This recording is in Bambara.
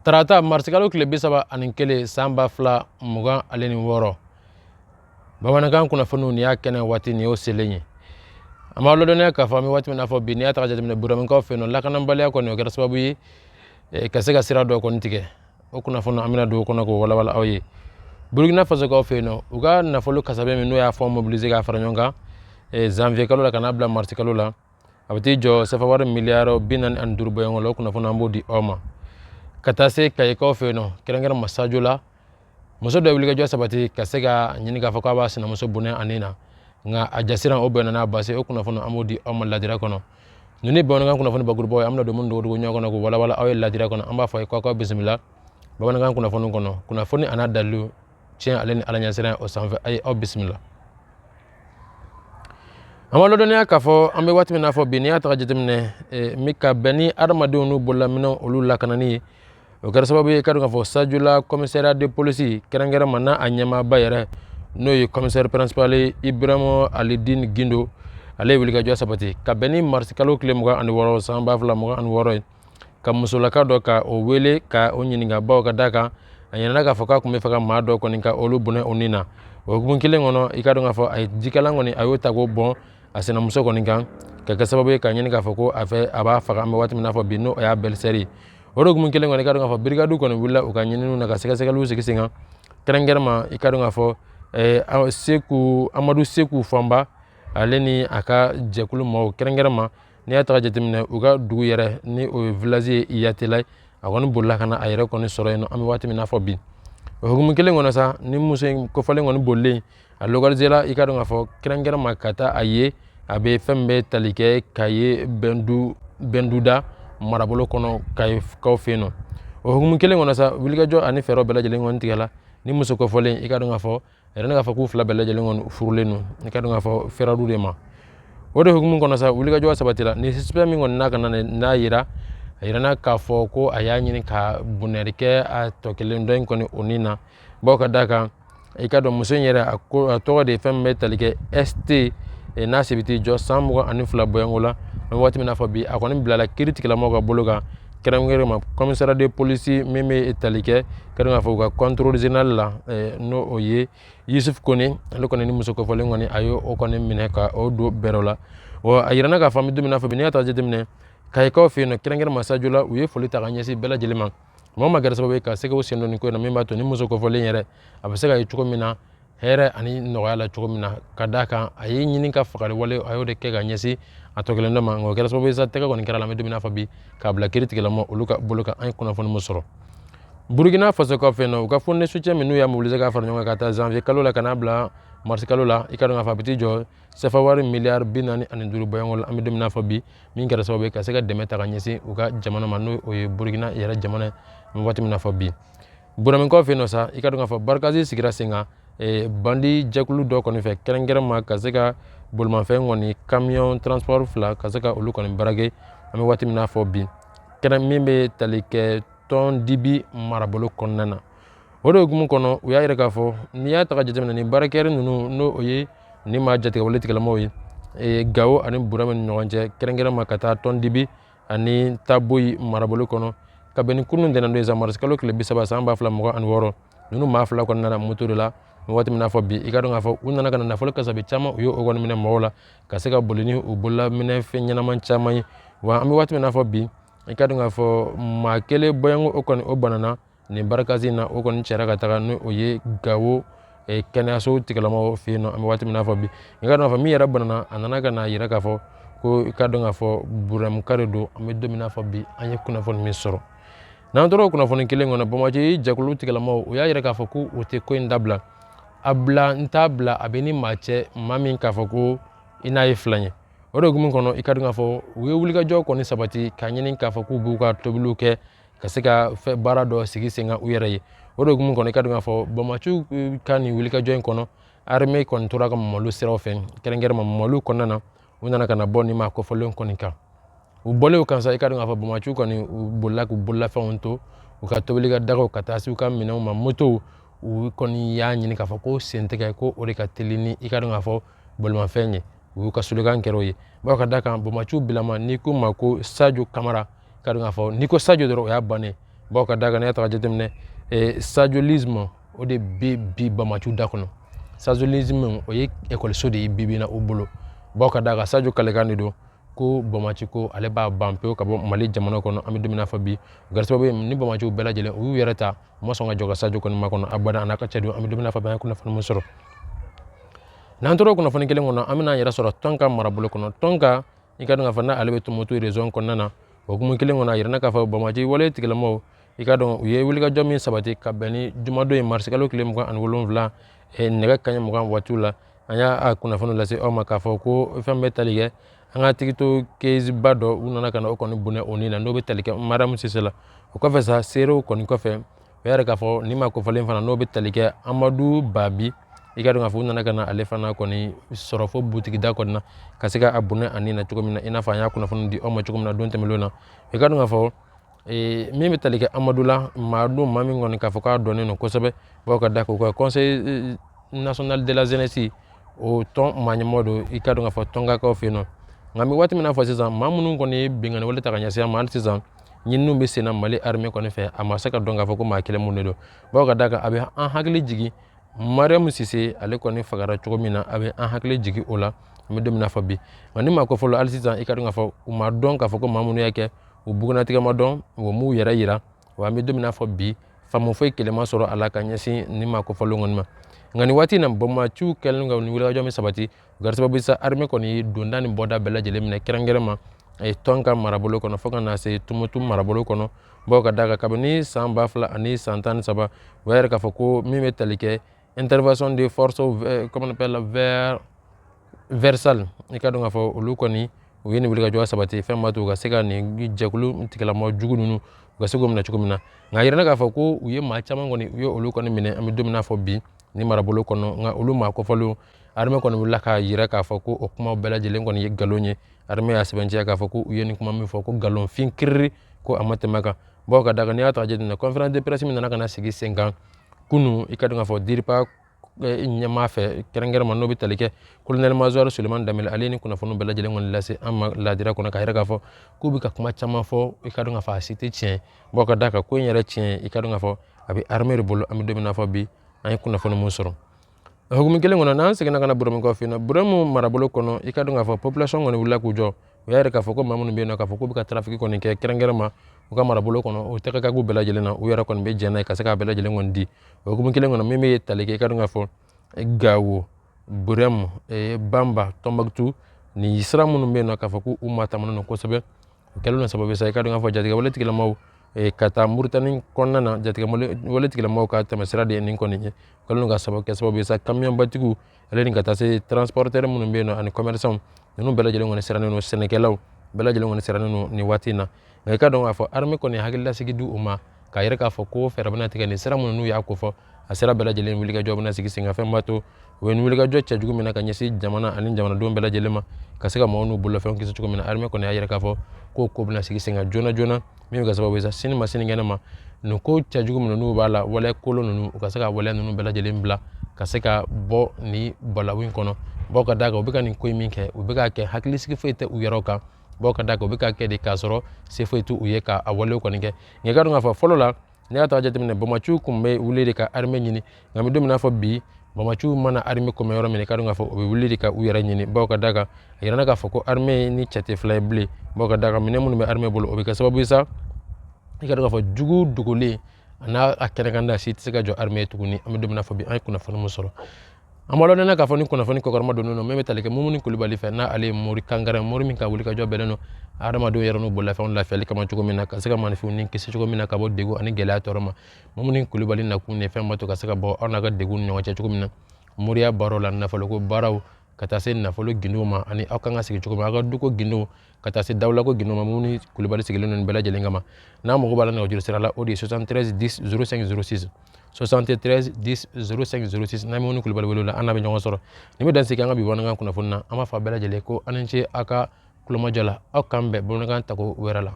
Tarata, marisikalo tile 31, san 2026, bamanankan kunnafoniw, nin y'a kɛnɛ waati, nin y'o selen ye. An b'a ladɔnniya k'a fɔ an bɛ waati min na fɔ bi, n'i y'a ta ka jateminɛ Buramikaw fɛ yen nɔ, lakanabaliya kɔni, o kɛra sababu ye ka se ka sira dɔ kɔni tigɛ. O kunnafoni, an bɛna don o kɔnɔ k'o walawala aw ye. Burukina Fasokaw fɛ yen nɔ, u ka nafolo kasabe min n'o y'a fonds mobiliser k'a fara ɲɔgɔn kan janvier kalo la ka n'a bila marisi kalo la, a bɛ t'i jɔ sefa wari miliyari 45 bɔɲɔgɔn la. O kunnafoni, an b'o di aw ma. Ka taa se Kayikaw fɛ yen nɔ, kɛrɛnkɛrɛn ma Sajo la, muso dɔ ye wulikajɔ sabati ka se ka ɲini k'a fɔ k'a b'a sinamuso bɔnɛ a ni na, nka a jasiran o bɛnna n'a basi. O kunnafoni, an b'o di aw ma ladira kɔnɔ. Ninnu ni bamanankan kunnafoni bakurubaw ye, an bɛna don minnu dogodogo ɲɔgɔn kɔnɔ k'o walawala aw ye ladira kɔnɔ. An b'a fɔ a ye k'aw bisimila bamanankan kunnafoni kɔnɔ, kunnafoni a n'a dalilu, tiɲɛ ale ni Ala ɲɛsiran o sanfɛ. A ye aw bisimila. An b'a ladɔnniya k'a fɔ an bɛ waati min na fɔ bi, n'i y'a ta ka jateminɛ min ka bɛn ni adamadenw n'u bololaminɛnw olu lakanani ye, o kɛra sababu ye ka dɔn k'a fɔ Sajola commissariat de police, kɛrɛnkɛrɛn ma n'a a ɲɛmaaba yɛrɛ, n'o ye commissaire principal Ibrahima Alidine Gindo, ale ye wulikajɔ sabati ka bɛn ni marisi kalo tile 26, san 2026 ye, ka musolaka dɔ ka o wele ka o ɲininka, bawo ka d'a kan a ɲinɛna k'a fɔ k'a tun bɛ fɛ ka maa dɔ kɔni ka olu bɔnɛ o ni na. O hukumu kelen kɔnɔ, i ka dɔn k'a fɔ a ye jikalan kɔni, a y'o ta k'o bɔn a sinamuso kɔni kan, ka kɛ sababu ye ka ɲini k'a fɔ ko a fɛ a b'a faga. An bɛ waati min n'a fɔ bi, n'o y'a belle-sœur ye. O de hukumu kelen kɔnɔ, i ka dɔn k'a fɔ brigade kɔni wulila u ka ɲininiw na ka sɛgɛsɛgɛliw sigi sen kan, kɛrɛnkɛrɛn ma, i ka dɔn k'a fɔ Seku Amadu Seku Fanba, ale ni a ka jɛkulu maaw, kɛrɛnkɛrɛn ma n'i y'a ta ka jateminɛ u ka dugu yɛrɛ ni o ye village ye Yatela ye, a kɔni bolila ka na a yɛrɛ kɔni sɔrɔ yen nɔ. An bɛ waati min n'a fɔ bi, o hukumu kelen kɔnɔ sa, ni muso in kofɔlen kɔni bolilen, a localisera, i ka dɔn k'a fɔ kɛrɛnkɛrɛn ma ka taa a ye a bɛ fɛn min bɛ tali kɛ Kaye Bɛnduda marabolo kɔnɔ, Kayekaw fɛ yen nɔ. O hukumu kelen kɔnɔ sa, wulikajɔ ani fɛɛrɛw bɛɛ lajɛlen kɔni tigɛla ni muso kofɔlen. I ka dɔn k'a fɔ a yɛrɛ k'a fɔ k'u fila bɛɛ lajɛlen kɔni furulen don, i ka dɔn k'a fɔ fɛrɛdu de ma. O de hukumu kɔnɔ sa, wulikajɔ sabatila ni suspect min kɔni n'a ka na n'a yira, a yirana k'a fɔ ko a y'a ɲini ka bɔnɛli kɛ a tɔ kelen dɔ in kɔni o ni na, bawo ka d'a kan i ka dɔn muso in yɛrɛ, a ko a tɔgɔ de ye fɛn min bɛ tali kɛ ST, n'a si bɛ t'i jɔ san 22 bɔɲɔgɔnko la. An bɛ waati min na fɔ bi, a kɔni bilala kiiri tigilamɔgɔw ka bolo kan, kɛrɛnkɛrɛn ma commissariat de police min bɛ tali kɛ ka dɔn k'a fɔ u ka contrôle général la, n'o o ye Yusuf Kone. Ale kɔni ni muso kofɔlen kɔni, a ye o kɔni minɛ ka o don bɛrɛ la. Wa a yirana k'a fɔ an bɛ don min na fɔ bi, n'i y'a ta jateminɛ Kayikaw fɛ yen nɔ, kɛrɛnkɛrɛn ma Sajola, u ye foli ta ka ɲɛsin bɛɛ lajɛlen ma, maa o maa kɛra sababu ye ka se k'o sen don nin ko in na, min b'a to ni muso kofɔlen yɛrɛ a bɛ se ka ye cogo min na hɛrɛ ani nɔgɔya la cogo min na, ka d'a kan a ye ɲini ka fagali wale, a y'o de kɛ ka ɲɛsin a tɔ kelen dɔ ma, nka o kɛra sababu ye sa, tɛgɛ kɔni kɛra la, an bɛ don min na fɔ bi, k'a bila kiiri tigilama olu ka bolo kan. An ye kunnafoni min sɔrɔ Burukina Faso ka fɛ yen nɔ, u ka fonds de soutien min n'u y'a mobiliser k'a fara ɲɔgɔn kan ka taa janvier kalo la ka n'a bila mars kalo la, i ka dɔn k'a fɔ a bɛ t'i jɔ sefa wari miliyari 45 bɔɲɔgɔn la, an bɛ don min na fɔ bi, min kɛra sababu ye ka se ka dɛmɛ ta ka ɲɛsin u ka jamana ma, n'o o ye Burukina yɛrɛ jamana ye, an bɛ waati min na fɔ bi. Buramikaw fɛ yen nɔ sa, i ka dɔn k'a fɔ barikasi sigira sen kan bandi jɛkulu dɔ kɔni fɛ, kɛrɛnkɛrɛn ma ka se ka bolimafɛn kɔni, camion transport fila, ka se ka olu kɔni braquer, an bɛ waati min na fɔ bi, kɛrɛn min bɛ tali kɛ Tɔndibi marabolo kɔnɔna na. O de hukumu kɔnɔ, u y'a yira k'a fɔ n'i y'a ta ka jateminɛ ni braqueurs ninnu, n'o o ye ni maa jatigɛwale tigilamɔgɔw ye Gawo ani Burama ni ɲɔgɔn cɛ, kɛrɛnkɛrɛn ma ka taa Tɔndibi ani Taboyi marabolo kɔnɔ, ka bɛn ni kunun ntɛnɛn don ye sa, marisi kalo tile 30, san 2026, ninnu maa fila kɔni nana moto de la waati min n'a fɔ bi. I ka dɔn k'a fɔ u nana ka na nafolo kasabi caman, u ye o kɔni minɛ mɔgɔw la ka se ka boli ni u bolola minɛ fɛn ɲɛnama caman ye. Wa an bɛ waati min n'a fɔ bi, i ka dɔn k'a fɔ maa kelen bɔɲɔgɔnko o kɔni o banana nin barikasi in na, o kɔni cɛra ka taga ni o ye Gawo kɛnɛyaso tigilamɔgɔw fɛ yen nɔ, an bɛ waati min n'a fɔ bi. I ka dɔn k'a fɔ min yɛrɛ banana, a nana ka na yira k'a fɔ ko i ka dɔn k'a fɔ Buramuka de don, an bɛ don min n'a fɔ bi, an ye kunnafoni min sɔrɔ. N'an tora o kunnafoni kelen kɔnɔ, Bamako jɛkulu tigilamɔgɔw, u y'a yira k'a fɔ ko u tɛ ko in dabila. A bila n t'a bila, a bɛ ni maa cɛ, maa min k'a fɔ ko i n'a ye filan ye. O de hukumu kɔnɔ, i ka dɔn k'a fɔ u ye wulikajɔ kɔni sabati k'a ɲini k'a fɔ k'u b'u ka tobiliw kɛ ka se ka baara dɔ sigi sen kan u yɛrɛ ye. O de hukumu kɔnɔ, i ka dɔn k'a fɔ bamaciw ka nin wulikajɔ in kɔnɔ, armée kɔni tora ka Mamadu siraw fɛ, kɛrɛnkɛrɛn ma Mamadu kɔnɔna na, u nana ka na bɔ nin maa kofɔlen kɔni kan. U bɔlen o kan sa, i ka dɔn k'a fɔ bamaciw kɔni, u bolila k'u bololafɛnw to, u ka tobili ka dagaw, ka taa se u ka minɛnw ma, motow. U kɔni y'a ɲini k'a fɔ ko sentigɛ ko o de ka teli ni i ka dɔn k'a fɔ bolimafɛn ye. U y'u ka slogan kɛra o ye, bawo ka d'a kan bamaciw bilama, n'i ko ma ko Sajo Kamara, ka dɔn k'a fɔ n'i ko Sajo dɔrɔn, o y'a bannen. Bawo ka d'a kan, n'i y'a ta ka jateminɛ, sadiolisme o de bɛ bi bamaciw da kɔnɔ. Sadiolisme, o ye ekɔliso de ye bi bi in na u bolo. Bawo ka d'a kan, Sadio kalekan de don ko bamaci ko ale b'a ban pewu ka bɔ Mali jamana kɔnɔ. An bɛ don min na fɔ bi, o kɛra sababu ye ni bamaciw bɛɛ lajɛlen u y'u yɛrɛ ta, u ma sɔn ka jɔ ka Sadio kɔni makɔnɔ abada, a n'a ka cɛdenw. An bɛ don min na fɔ bi, an ye kunnafoni min sɔrɔ, n'an tora kunnafoni kelen kɔnɔ, an bɛna an yɛrɛ sɔrɔ Tɔnka marabolo kɔnɔ. Tɔnka, i ka dɔn k'a fɔ n'ale bɛ Tumutu région kɔnɔna na, o hukumu kelen kɔnɔ, a yirana k'a fɔ bamaci wale tigilamaw, i ka dɔn u ye wulikajɔ min sabati ka bɛn ni jumadon ye, marisikalo tile 27, nɛgɛ kaɲɛ 20 waatiw la. An y'a kunnafoni lase aw ma k'a fɔ ko fɛn bɛ tali kɛ an ka tigito ba dɔ, u nana ka na o kɔni bɔnɛ o ni na, n'o bɛ tali kɛ Mariam Sise la. O kɔfɛ sa, seerew kɔni kɔfɛ, o y'a yira k'a fɔ nin maa kofɔlen fana, n'o bɛ tali kɛ Amadu Babi, i ka dɔn k'a fɔ u nana ka na ale fana kɔni sɔrɔ fo butigida kɔni na, ka se ka a bɔnɛ a ni na cogo min na, i n'a fɔ an y'a kunnafoni di aw ma cogo min na don tɛmɛnlenw na. I ka dɔn k'a fɔ min bɛ tali kɛ Amadu la, maa don, maa min kɔni k'a fɔ k'a dɔnnen don kosɛbɛ, bawo ka da kan u ka Conseil national de la jeunesse, o tɔn maa ɲɛmɔgɔ don, i ka dɔn k'a fɔ tɔnkakaw fɛ yen nɔ. Nka n bɛ waati min na fɔ sisan, maa minnu kɔni ye binkanni wale ta ka ɲɛsin a ma, hali sisan ɲininiw bɛ sen na Mali armée kɔni fɛ. A ma se ka dɔn k'a fɔ ko maa kelen mun de don, bawo ka d'a kan a bɛ an hakili jigin Mariam Sise, ale kɔni fagara cogo min na, a bɛ an hakili jigin o la. An bɛ don min na fɔ bi, nka ni maa ko fɔlɔ, hali sisan i ka dɔn k'a fɔ u ma dɔn k'a fɔ ko maa minnu y'a kɛ, u bugunnatigɛ ma dɔn, u m'u yɛrɛ yira wa. An bɛ don min na fɔ bi, faamu foyi kelen ma sɔrɔ a la ka ɲɛsin nin maa kofɔlen kɔni ma. Nka nin waati in na, bamaciw kɛlen ka nin wulikajɔ min sabati, o kɛra sababu sa, armée kɔni ye donda ni bɔda bɛɛ lajɛlen minɛ, kɛrɛnkɛrɛn ma Tɔnka marabolo kɔnɔ fo ka na se Tumutu marabolo kɔnɔ. Bawo ka d'a kan, kabini san 2013, o y'a yira k'a fɔ ko min bɛ tali kɛ intervention de force, comment on appelle, vers Versal, i ka dɔn k'a fɔ olu kɔni u ye nin wulikajɔ sabati, fɛn b'a to u ka se ka nin jɛkulu tigilama jugu ninnu, u ka se k'o minɛ cogo min na. Nka a yirana k'a fɔ ko u ye maa caman kɔni, u ye olu kɔni minɛ, an bɛ don min na fɔ bi, ni marabolo kɔnɔ. Nka olu maa kofɔlenw, armée kɔni wulila k'a yira k'a fɔ ko o kumaw bɛɛ lajɛlen kɔni ye nkalon ye. Armée y'a sɛbɛntiya k'a fɔ ko u ye nin kuma min fɔ, ko nkalon fin kiriri, ko a ma tɛmɛ kan. Bawo ka d'a kan, n'i y'a ta ka jateminɛ, conférence de presse min nana ka na sigi sen kan kunun, i ka dɔn k'a fɔ DIRPA ɲɛmaa fɛ, kɛrɛnkɛrɛn ma n'o bɛ tali kɛ colonel major Sulemani Danbele, ale ni kunnafoniw bɛɛ lajɛlen kɔni lase an ma ladira kɔnɔ, k'a yira k'a fɔ k'u bɛ ka kuma caman fɔ, i ka dɔn k'a fɔ a si tɛ tiɲɛ. Bawo ka d'a kan, ko in yɛrɛ tiɲɛ, i ka dɔn k'a fɔ a bɛ armée de bolo. An bɛ don min na fɔ bi, an ye kunnafoni mun sɔrɔ hukumu kelen kɔnɔ, n'an seginna ka na Burɛmukaw fɛ yen nɔ, Burɛmu marabolo kɔnɔ, i ka dɔn k'a fɔ population kɔni wulila k'u jɔ. U y'a yira k'a fɔ ko maa minnu bɛ yen nɔ, k'a fɔ k'u bɛ ka trafic kɔni kɛ, kɛrɛnkɛrɛn ma u ka marabolo kɔnɔ, u tɛgɛ ka k'u bɛɛ lajɛlen na, u yɛrɛ kɔni bɛ jɛn n'a ye ka se k'a bɛɛ lajɛlen kɔni di. O hukumu kelen kɔnɔ, min bɛ tali kɛ, i ka dɔn k'a fɔ Gawo, Burɛmu, Banba, Tɔnbɔkutu, nin sira minnu bɛ yen nɔ, k'a fɔ k'u maa tamanen don kosɛbɛ, o kɛlen don sababu ye sa, i ka dɔn k'a fɔ jatigɛ wale tigilamaw ka taa Muritani kɔnɔna na, jatigɛ wale tigilamaw ka tɛmɛ sira de ye nin kɔni ye. O kɛlen don ka sababu kɛ sababu ye sa, kamiyɔnbatigiw ale ni ka taa se transporteur minnu bɛ yen nɔ ani commerçant ninnu bɛɛ lajɛlen kɔni sirannen don, sɛnɛkɛlaw bɛɛ lajɛlen kɔni sirannen don nin waati in na. Nka i ka dɔn k'a fɔ armée kɔni ye hakililasigi di u ma, k'a yira k'a fɔ ko fɛɛrɛ bɛna tigɛ nin sira minnu n'u y'a kofɔ, a sira bɛɛ lajɛlen wulikajɔ bɛna sigi sen kan, fɛn b'a to u bɛ wulikajɔ cɛjugu min na ka ɲɛsin jamana ani jamanadenw bɛɛ lajɛlen ma, ka se ka maaw n'u bolofɛnw kisi cogo min na. Armée kɔni y'a yira k'a fɔ ko bɛna sigi sen kan joona joona, min bɛ kɛ sababu ye sa, sini ma sinikɛnɛ ma, nin ko cɛjugu minnu n'u b'a la, waleya kolon ninnu, u ka se ka waleya ninnu bɛɛ lajɛlen bila, ka se ka bɔ nin balawu in kɔnɔ. Bawo ka d'a kan, u bɛ ka nin ko in min kɛ, u bɛ k'a kɛ hakilisigi foyi tɛ u yɛrɛw kan. Bawo ka d'a kan, u bɛ k'a kɛ de k'a sɔrɔ se foyi t'u ye ka a walew kɔni kɛ. Nka i ka dɔn k'a fɔ fɔlɔ la, n'i y'a ta jateminɛ, bamaciw tun bɛ wuli de ka armée ɲini. Nka an bɛ don min na fɔ bi, bamaciw mana armée kɔmɛ yɔrɔ min, i ka dɔn k'a fɔ u bɛ wuli de ka u yɛrɛ ɲini. Bawo ka d'a kan, a yirana k'a fɔ ko armée ni cɛ tɛ fila ye bilen. Bawo ka d'a kan, minɛn minnu bɛ armée bolo, o bɛ kɛ sababu ye sa, i ka dɔn k'a fɔ jugu dogolen a n'a a kɛnɛkanda si tɛ se ka jɔ armée ye tuguni. An bɛ don min na fɔ bi, an ye kunnafoni min sɔrɔ, an b'a lɔn k'a fɔ ni kunnafoni kɔkɔrɔma donnen don min bɛ tali kɛ Mumuni Kulubali fɛ, n'a ale ye mori kankara, mori min ka wuli ka jɔ bɛnnen don adamadenw yɛrɛ n'u bololafɛnw lafiyali kama cogo min na, ka se ka maaninfinw ni kisi cogo min na ka bɔ degun ani gɛlɛya tɔɔrɔ ma. Mumuni Kulubali nakun de fɛn b'a to ka se ka bɔ aw n'a ka degun ni ɲɔgɔn cɛ cogo min na, moriya baaraw la, nafoloko baaraw, ka taa se nafolo gindow ma, ani aw kan ka sigi cogo min, aw ka duko gindow, ka taa se dawulako gindo ma. Mumuni Kulubali sigilen don nin bɛɛ lajɛlen kama. N'a mago b'a la nɛgɛjuru sira la, o de ye 73 10 05 06, 73 10 05 06. N'a Mumuni Kulubali wele la, an n'a bɛ ɲɔgɔn sɔrɔ. Nin bɛ dan sigi an ka bi bamanankan kunnafoni na. An b'a fɔ a bɛɛ lajɛlen ko aw ni ce aw ka kulomajɔ la. Aw k'an bɛn bamanankan tako wɛrɛ la.